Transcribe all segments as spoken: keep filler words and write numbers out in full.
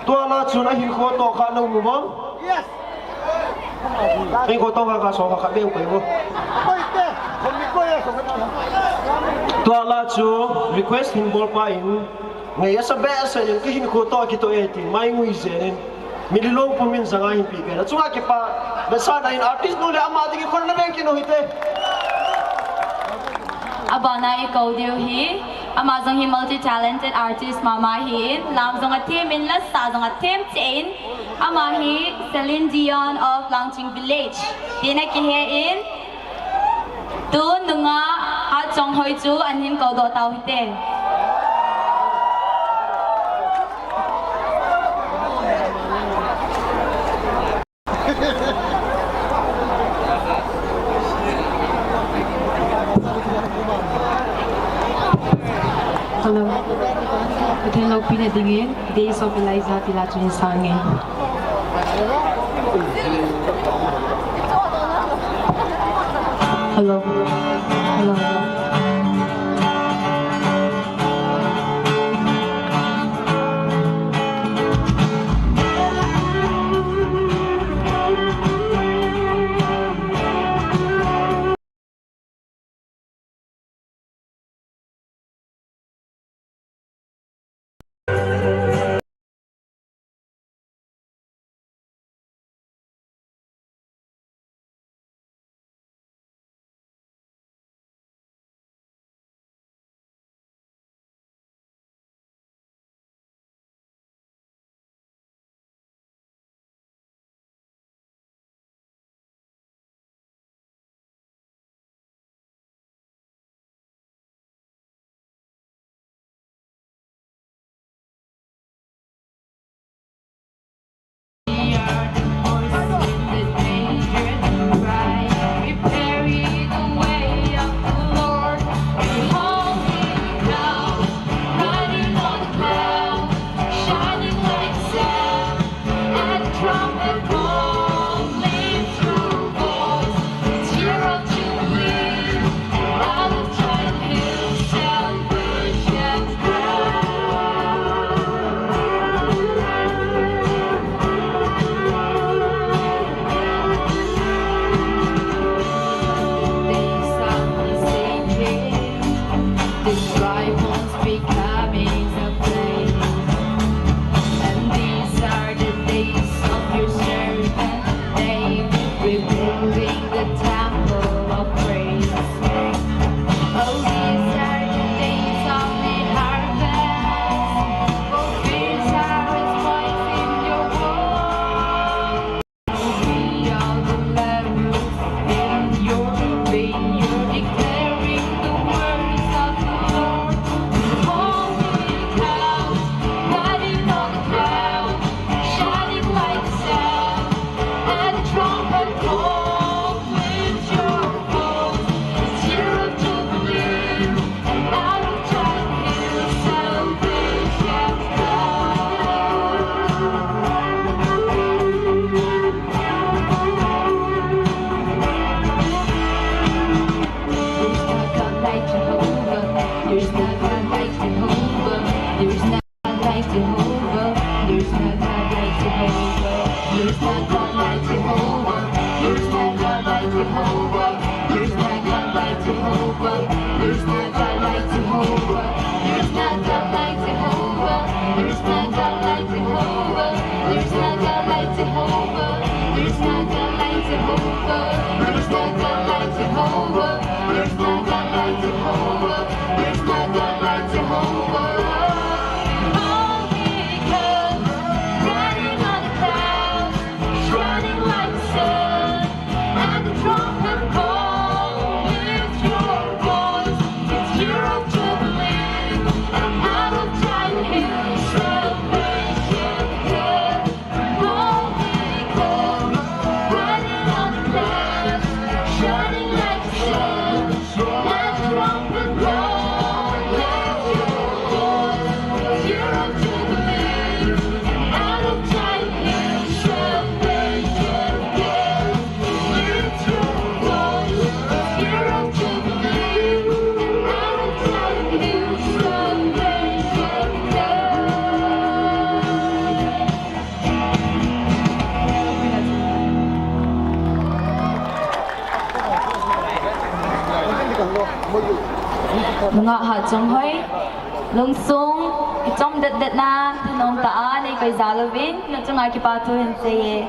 Tua la chun ahinkho toh kha lou mu bang. Ahinkho toh kha kha so kha kha beu kai mo. Tua la chu request hin bol pa in. Ngai asa be asa in kihinkho toh kitoh e ti mai ngui zen in. Mililong pumin janga hin pi pen. Achunga kipa, besa na in artist nu le ama ding in khon na beng kino hite. Abana i kou diu hi, ama jong hi multi-talented artist mama hi in, lam jong athem in, lasa jong athem cheh in, ama hi Celine Dion of Langching Village. Tina kihe in, Tun nunga Hatchonghoi chu ahin kou doh tau hite. Hello. Pathen loupina dingin, Days of Eliza ti la chu hin sang e. Hello. Hello. Nungah Hatchunghoi, lungsung ichom det det na, thanom tah a nei koi jal uvin, nachunga kipa thu hin seiye.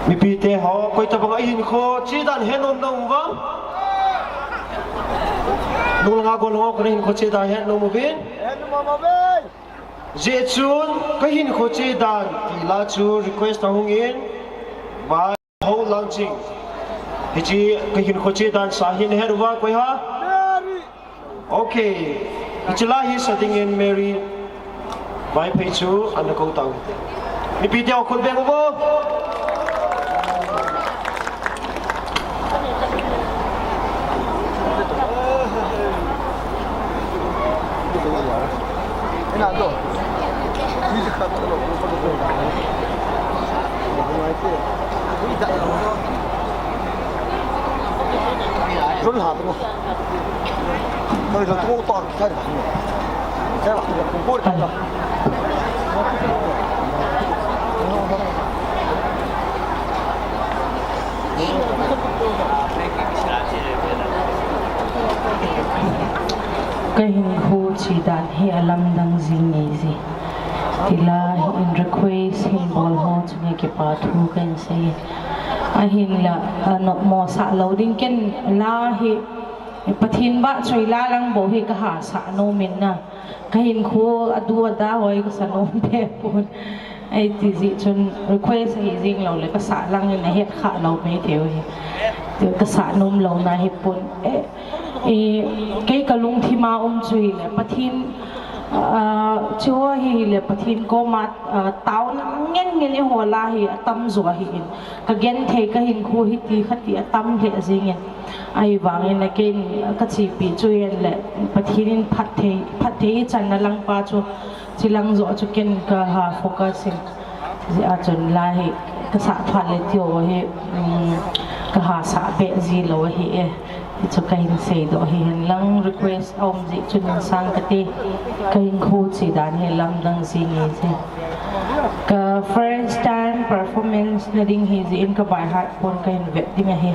Mipite ho, koi tabang a hinkho chedan he nom na um uvem? Nunglang a golhang ho, koi hinkho chedan he nom uvin? Hijeh chun, ka hinkho chedan ti la chu request a hung in, Vai Ho Langching. Hiche ka hinkho chedan sa hin he uva koi ham? Okay. Hiche la hi sa dingin Mary Vaiphei chu ana kou tau. Mipite ho khut beng uvo. Ka hinkho chedan hi alamdang jing e ji. Ti la hi in request hin bol ho chunga kipa thu kahin sei. Ahinla, a, nopmo sah lou ding ken la hi Pathen vahchoi la lang bou hi ka hahsa nom in na. Ka hinkho adu ada hoi ka sa nom be pon. Ahi ti jeh chun request ahi jing lou le ka sah lang in ahet kha lou mai thei u hi. Ka sah nom lou na hi pon. Eh, eh, kei ka lungthim a um chu hi le Pathen, ah, chu hi le Pathen koma, ah, taona ngen ngen i ho la hi atam jo ahi in. Ka genthei ka hinkho hi ti kha ti atam lheh jing in. Ahivangin a ken ka chepi chu hin le Pathen in phatthei, phatthei ichan na lang pa chu, chilang jo chu ken ka ha focus in. Hijeh a chun la hi ka sah phat le ti ho hi, um, ka hahsa be ji lou ahi e. Ti chu kahin seidoh hi hen lang request a um jeh chun insang kati. Ka hinkho chedan hi lamdang jing e ji. Ka first time performance na ding hi jeh in ka baihat pon kahin vet ding ahi.